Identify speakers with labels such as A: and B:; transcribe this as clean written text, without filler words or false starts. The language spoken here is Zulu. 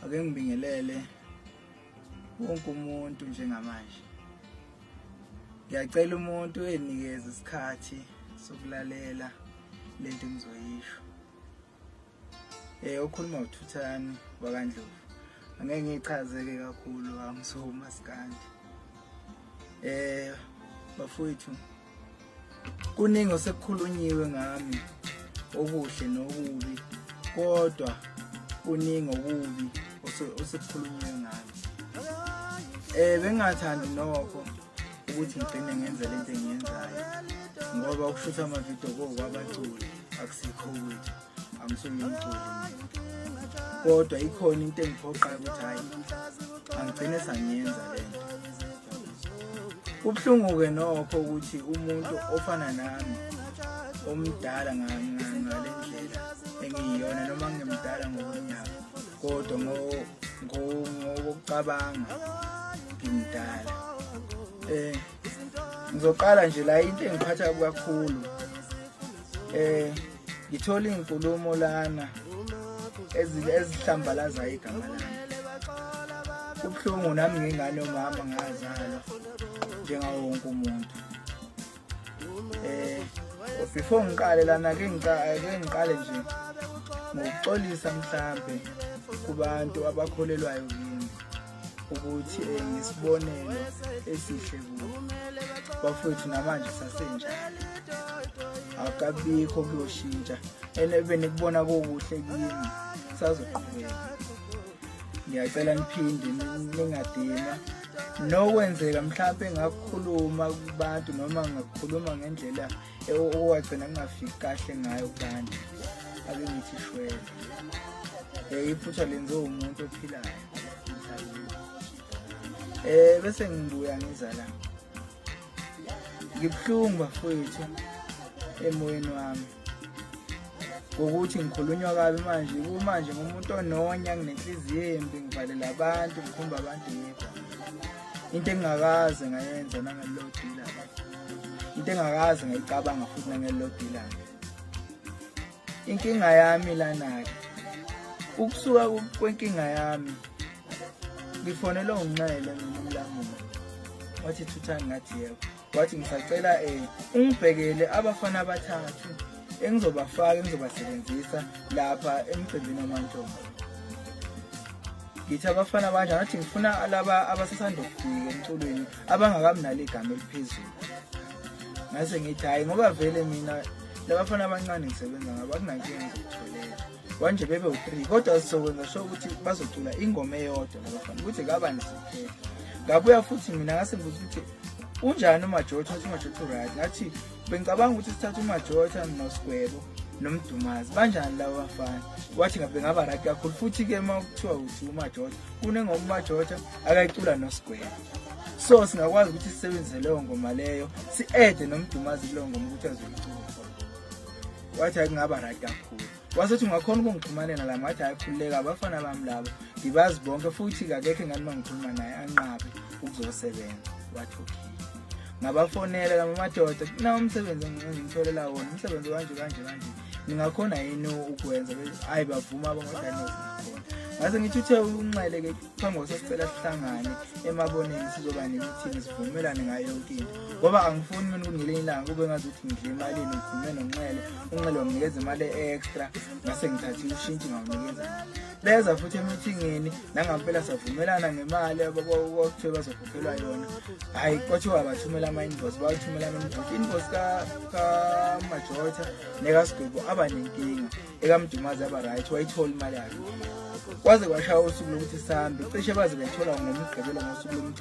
A: Ake ngibingelele wonke umuntu njengamanje. Ngiyacela umuntu enikeze isikhathi sokulalela lento engizoyisho. Okhuluma uThuthani wakaNdlovu. Angeke ngichazeke kakhulu, angisumaskandi. Bafowethu, kuningi osekukhulunyiwe ngami, okuhle nokubi, kodwa kuningi okubi osekukhulunyiwe ngami. Bengingathandi nokho ukuthi ngigcine ngenza lento engiyenzayo, ngoba ukushutha amavidiyo kokwabaculi akusikho kwethu, angisuye umculi mina. Kodwa ikhona into engiphoqayo ukuthi hhayi, angigcine sangiyenza lento. Kubuhlungu-ke nokho ukuthi umuntu ofana nami omdala ngale ndlela engiyiyona, noma ngingemdala ngokweminyaka, kodwa ngokucabanga ngimdala. Ngizoqala nje la, into engiphatha kakhulu, ngithola iy'nkulumo lana ezihlambalazayo igama lami. Kubuhlungu nami ngingane yomama, ngazalwa njengawo wonke umuntu. Before ngiqale lana, ke ngiqale nje ngokuxolisa mhlambe kubantu abakholelwayo kimi ukuthi ngisibonelo esihle kubo. Bafowethu, namanje sasenjalo, akabikho kuyoshintsha, and benikubona kokuhle kimi sazoqhubeka. Ngiyacela niphinde ningadinwa nokwenzeka mhlampe ngakukhuluma kubantu noma ngakukhuluma ngendlela owagcina kungafiki kahle ngayo kubantu. Ake ngithi shwele, iphutha lenziwe umuntu ophilayo emhlabeni. Bese ngibuya ngiza la, ngibuhlungu bafowethu emoyeni wami ngokuthi ngikhulunywa kabi manje. Kumanje ngumuntu ononya, nginenhliziyo embi, ngivalela abantu, ngikhomba abantu ngedwa, into engingakaze ngayenza nangelilodwa ilanga, into engakaze ngayicabanga futhi nangelilodwa ilanga. Inkinga yami lana-ke, ukusuka kwenkinga yami, ngifonelwe uNxele mina umlamuli, wathi, "Thuthani?" Ngathi, "Yebo." Wathi, "Ngisacela ungibhekele abafana abathathu engizobafaka, engizobasebenzisa lapha emcimbini wamantombi." Ngithi, "Abafana abanjani?" Athi, "Ngifuna laba abasasanda kufika emculweni, abangakabi nalo igama eliphezulu." Ngase ngithi, "Hhayi, ngoba vele mina labafana abancane ngisebenza ngabo, akunankinga, ngizokutholela." Wanje bebe u-three, kodwa sizokwenza sure ukuthi bazocula ingoma eyodwa labafana, ukuthi kabani sikhetha. Ngabuya futhi mina ngase ngibuza ukuthi unjani uMajotha, wathi uMajotha u-right. Ngathi bengicabanga ukuthi sithathe uMajotha noSigwebo noMdumazi, banjani laba bafana? Wathi ngabe ngaba right kakhulu. Futhi-ke uma kuthiwa uthi uMajotha, kunengoma uMajotha akayicula noSigwebo, so singakwazi ukuthi sisebenzise leyo ngoma leyo, si-ede noMdumazi kuleyo ngoma ukuthi azoyicula. Wathi hayi, kungaba right kakhulu. Wasethi ungakhona ukungixhumanela la? Ngathi, "Hayi, khululeka, abafana bami labo ngibazi bonke, futhi akekho engani uma ngikhuluma naye anqabe ukuzosebenza." Wathi okay. Ngabafonela lama madoda, "Nawo umsebenzi engimtholela wona, umsebenzi kanje kanje kanje, ningakhona yini ukwenza?" Hayi, bavuma bonke, "Singakhona." Ngase ngithi, uthe uNxele-ke phambi kwesasicela sihlangane emaboneni, sizoba ne-meeting, sivumelane ngayo yonke into, ngoba angifuni mina ukuthi ngelinye ilanga kube ngazuthi ngidle emalini. Ngikhulume noNxele, uNxele wanginikeza imali e-extra, ngase ngithathe ushintshi ngawunikeza. Beza futhi emithingini, nangampela savumelana ngemali kwakuthiwe bazokhokhelwa yona. Hhayi, kwathiwa bathumela ama-invoice, bawathumela ama-invoice. Invoice kaMajotha nekaSigwebo aba nenkinga, ekaMdumazi aba right, wayithola imali yakhe. Kwaze kwashaya usuku lokuthi sihambe, cishe baze bayithola ngoMgqibelo ngosuku.